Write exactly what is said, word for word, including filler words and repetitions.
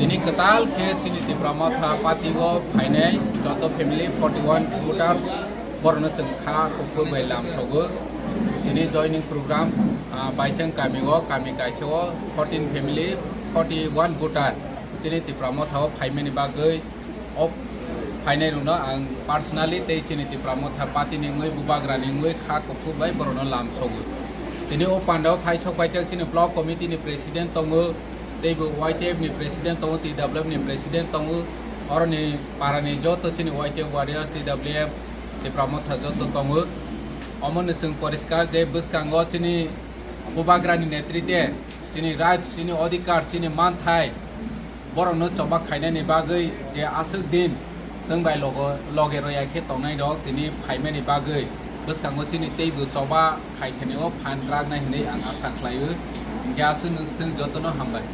Tini kwtal khe chini Tipra Motha party o phainai joto family forty one voters borokno chwng kha kuphur bai lam sogo. Tini joining program, ah, Baichang kami o, kami kaisa o fourteen family forty one voter chini Tipra Motha o phaimani bagwi o phainai rokno ang personally tei chini Tipra Motha party ni wngwi bubagra ni wngwi kha kuphur bai borokno lam sogo. Tini o panda o phai sok paijak chini block committee ni president tongo, teibo Y T F ni president tongo, T W F ni president tongo, oroni parani joto chini Y T F warriors, T W F, Tipra Motha joto tongo. Omono chwng poriskar je bwskango chini bubagrani netrite chini right, chini odhikar, chini manthai borokno choba khainani bagwi je aswk din chwng bai logo, loge roya khe tongnai rok tini phaimani bagwi bwskango chini teibo choba khai khani o phan raknai hinwi ang asa khlaio. Hwnkhe aswk nwng swthwng jotono hambai.